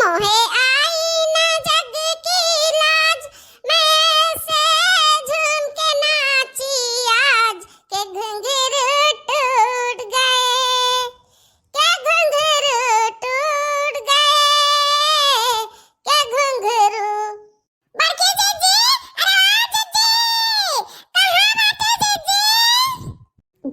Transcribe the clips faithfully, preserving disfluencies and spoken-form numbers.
मोहे आई ना जग की लाज, मैं से झूम के नाची आज, के घुंघरू टूट गए, के घुंघरू टूट गए, के घुंघरू। बड़की जिज्जी, अरे ओ जिज्जी, कहाँ बाटे जिज्जी?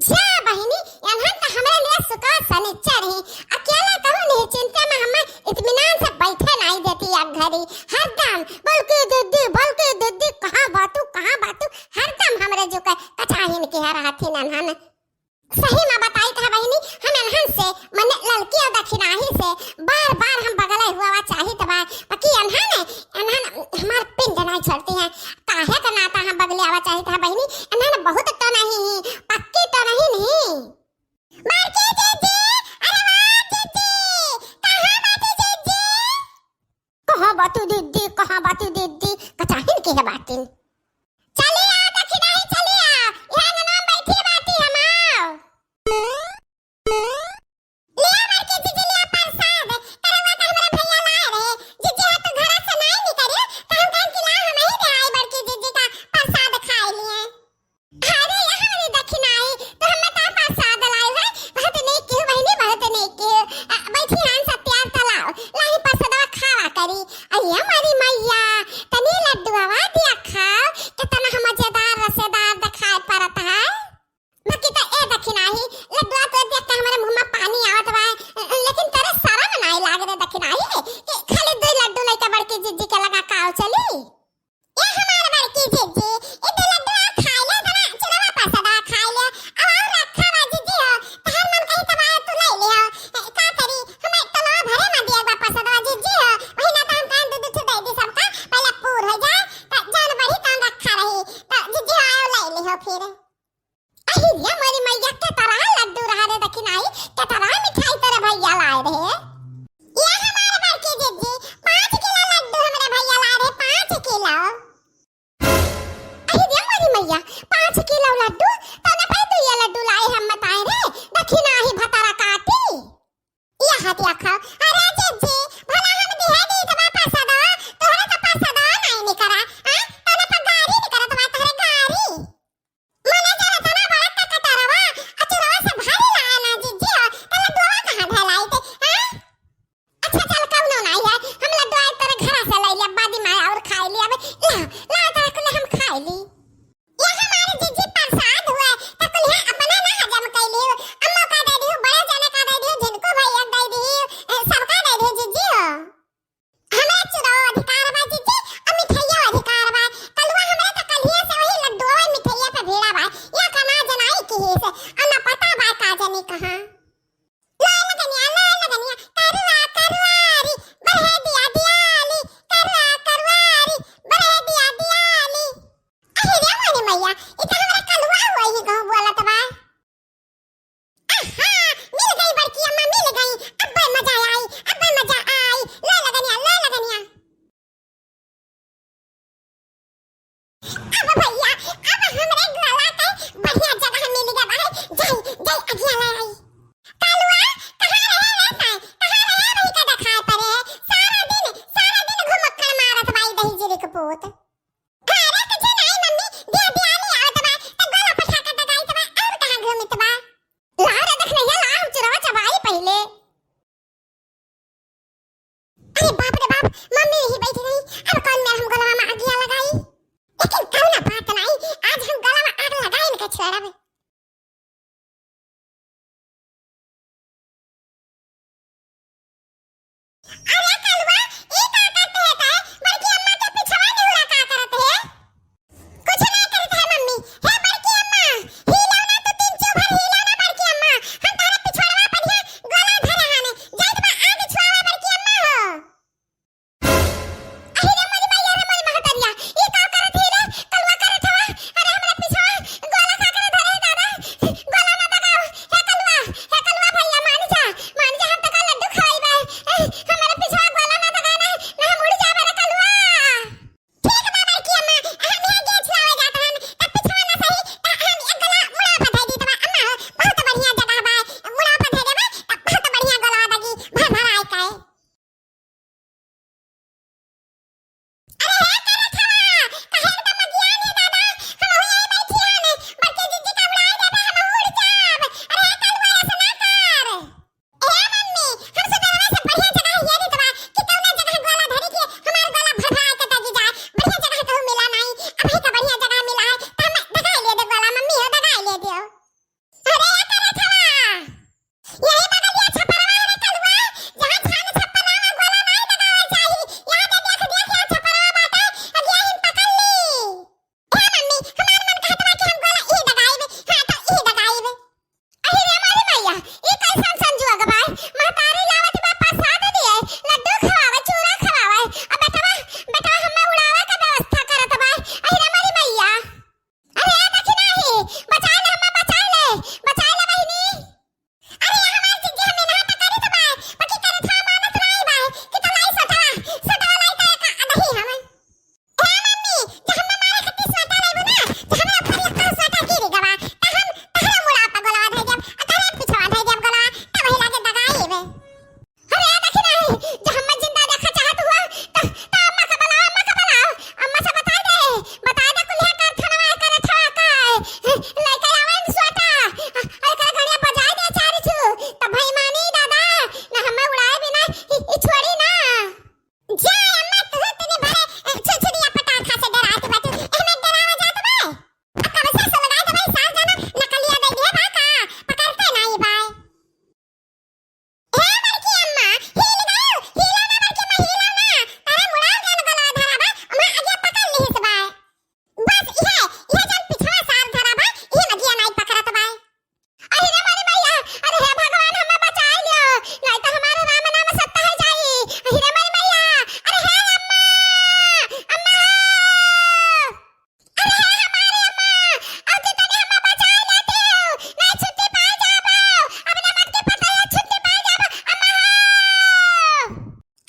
जा बहिनी, एनहन त हमरे लिए सुखवा सनिचर ही। अकेला कहूँ निश्चिंते में हमें इत्मीनान से बैठे नाई देती एक घड़ी। हरदम बड़की जिज्जी, बड़की जिज्जी, कहाँ बाटू, कहाँ बाटू, हरदम हमरे जो के कचाहिन के रहत ही नन्हन। सही में बताई था बहिनी, हम एनहन से, मने ललकी और दखिनाही से बार बार हम बगले हुआ चाहित बा, बाकी एनहन, एनहन हमार पिंड नाई छोड़ती हैं। काहे का नाता हम बगले आवा चाहित है बहिनी, एनहन बहुत तो नहीं ही, पक्की तो नहीं नहीं। बड़की जिज्जी, अरे वाह जिज्जी, कहाँ बाटी जिज्जी? कहाँ बाटू दीदी, कहाँ बाटू दीदी, कचाहिन के है बाटिन। चली आ, दखिनाही चली आ, यहाँ अंगना में बैठी बाटी हम आओ। लिया बड़की जिज्जी, लिया प्रसाद, तरवा त हमरा भैया लाए रहे, जिज्जी हा तो घरा से नाई निकली, त हम कहन कि ला हम ही दे आई बड़की जिज्जी का प्रसाद खाए लिए। अरे, यहाँ वाली दखिनाई, तो हमें का प्रसाद लाई है? बहुत नेक की हो बहिनी, बहुत नेक की हो। अ, बैठी हन सब प्यार तलाओ। लाही प्रसादवा खावा करी। अरे हमारी मैया, तनी लड्डुआ दिया खाओ, कितना हम मजेदार रसेदार दिखाई पड़त है। बाकी तो ए दखिनाही, लड्डुआ तो देख के हमारे मुंह में पानी आवत बा, लेकिन तेरे शर्म नाई लाग रे दखिनाही, कि खाली दो लड्डू लेके बड़की जिज्जी के लगा काव चली। ए हमार बड़की जिज्जी, ए दे लड्डुआ खाई ले, तना चुरवा प्रसादवा खाई ले। अब और रखा बा जिज्जी हो, तहर मन कही तब आए तू ले ले हो। ए, का करी, हमें तलवा भरे ना दिया बा प्रसादवा जिज्जी हो। वही ना तो हम कहन दू दू ठो दे दी सबका, पहले पूर हो जाए, त जान बढ़ी तहन रखा रही। त जिज्जी हो, आयो ले ले हो फिर। अहिल्या मोरी मैया, के तरह लड्डू रहा रे दखिनाई, के तरह मिठाई तेरे भैया लाए रहे। ये हमारे बड़की जिज्जी, पाँच किलो लड्डू हमरे भैया लाए रहे, पाँच किलो। अहिल्या मोरी मैया, पाँच किलो लड्डू, तो ना पे तू ये लड्डू लाए हम बताए रे, दखिनाही भतारा काटी। या हतिया खाओ। अरे जिज्जी, भला हम दिहे दी तबा प्रसादवा, तोहरे तो प्रसादवा नाई निकरा, हाँ? तने पर गारी निकरा तबा तोहरे गारी। मने जरा तना बड़ा का कटरवा, अचुरवा से भारी लाया ना जिज्जी हो, त लड्डुआ कहाँ धलाई ते, हाँ? अच्छा चल कौनो नाई है, हम लड्डुआ एक तरह घरा से लाई ले, बादी माँ और खाई ली, अब ला, ला तारा कुले हम खाई ली। ये हमारे जिज्जी प्रसाद हुए, त कुलिया अपने ना हजम कैली हो। अम्मा का दे दियो, बड़े जने का दे दियो, झिनको भैया दे दियो, ए, सबका दे दियो जिज्जी हो। हमरा चुरवा अधिकार बा जिज्जी, अ मिठैया अधिकार बा। कलुआ हमरे त कलिया से वही लड्डुआ मिठैया पे भिड़ा बा। या का ना जनाई की ही से, अ ना पता बा का जनी कहाँ। लोए लगनिया, लोए लगनिया, करुआ, करुआरी, बढ़े दिया दियाली, करुआ, करुआरी, बढ़े दिया दियाली। अरे रे मोरी मैया, इ त हमरा कलुआ हुआ ही कहूँ बोलत बा। आहा, मिल गई बड़की अम्मा, मिल गई। अब्बे मजा आई, अब्बे मजा आई। लोए लगनिया, लोए लगनिया। अब भैया, अब हमरे गला के बढ़िया जगह मिल गया बा। जाई, जाई, अगिया ले आई। कालुआ, कहाँ रहे रे साईं? कहाँ रहे? वही का दिखाई पड़े है। सारा दिन, सारा दिन घुमक्कड़ मारत बाई दही जिरी के पूत। अरे कुछ नहीं मम्मी, दिया दियाली आवत बा, त गोला पठा के दगाई त बा, और कहाँ घूमित बा? ला रे देख नहीं, ला हम चुरवा चबाई पहिले। अरे बाप रे बाप, मम्मी यही बैठी रही, अब कौन मेर हम गलवा में आगिया लगाई? लेकिन कौन बात नहीं, आज हम गलवा आग लगाई इनका छोड़ब। अरे कलुआ, ई का करत है तै? बड़की अम्मा के पिछवा निहुरा का करत है? कुछ ना करत है मम्मी। हे बड़की अम्मा, हिलो ना तू, तीन चौभर हिलो ना बड़की अम्मा। हम तोहरे पिछवाड़वा पर यहाँ गोला धरे हने। जाइत बा आग छुआवा बड़की अम्मा हो। अरे रे मोरी मैया रे मोरी महतरिया, ई का करत ही रे? कलुआ करत हवा। अरे हमरा पिछवा गोला का करे धरे,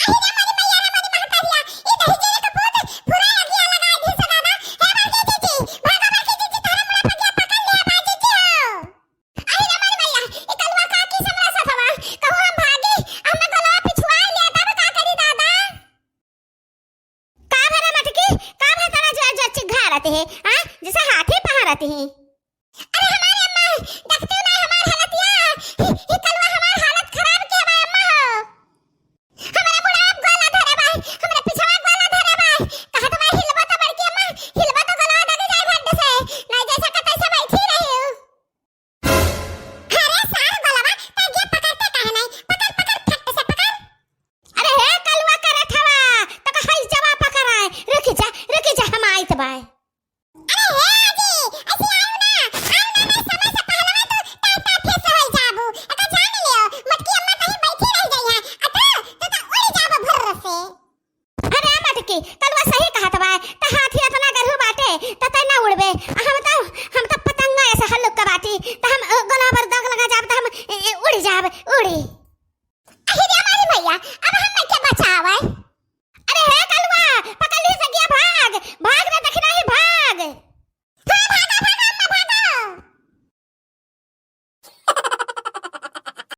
अरे रे मोरी मैया रे मोरी महतरिया, ई दहिजरे के पूत पूरा अगिया लगाइ दिहिस दादा। हे बड़की जीजी, भागा बड़की जीजी, तोहरे मुड़ा पगिया पकड़ लिया बा जीजी हो। अरे रे मोरी मैया, ई कलुआ का की समरसत हवा, कहूँ हम भागी, हमें गलवा पिछुआ लिया तब का करी दादा? का भरा मटकी, का भरा तोरा जो, जो चिघारत है, हाँ? जैसे हाथी पहारत है। अरे हमारे अम्मा, देखती ना हमार हालतिया, ही, ही कलुआ हमार हालत खराब किया बा अम्मा हो। हमारे मुड़ा अब गोला धरे बा, हमारे पिछवा गोला धरे बा। कहत बा हिलबो तो बड़की अम्मा, हिलबो तो गोला दग जाए भड्ड से, नहीं जैसे का तैसे बैठी रही हूँ। अरे सार गोलवा, ते गे पकड़ते काहे नहीं? पकड़, पकड़, फट से पकड़। अरे हे कलुआ करत हवा, तका हई जवा पकड़ाए। रुक जा, रुक जा, हम आइत बाय। अरे हे आजी, ऐसे आयो ना, आयो ना, नहीं समय से पहलवा तो टाटा फिर से होई जाबू। एका जान लियो, मटकी अम्मा कहीं बैठी रह जाई है। अतो, तो, तो उड़ी जाबू भुर्र से। अरे मटकी, कलुआ सही कहत बा, त हाथी अतना गरहू बाटे, त तै ना उड़बे।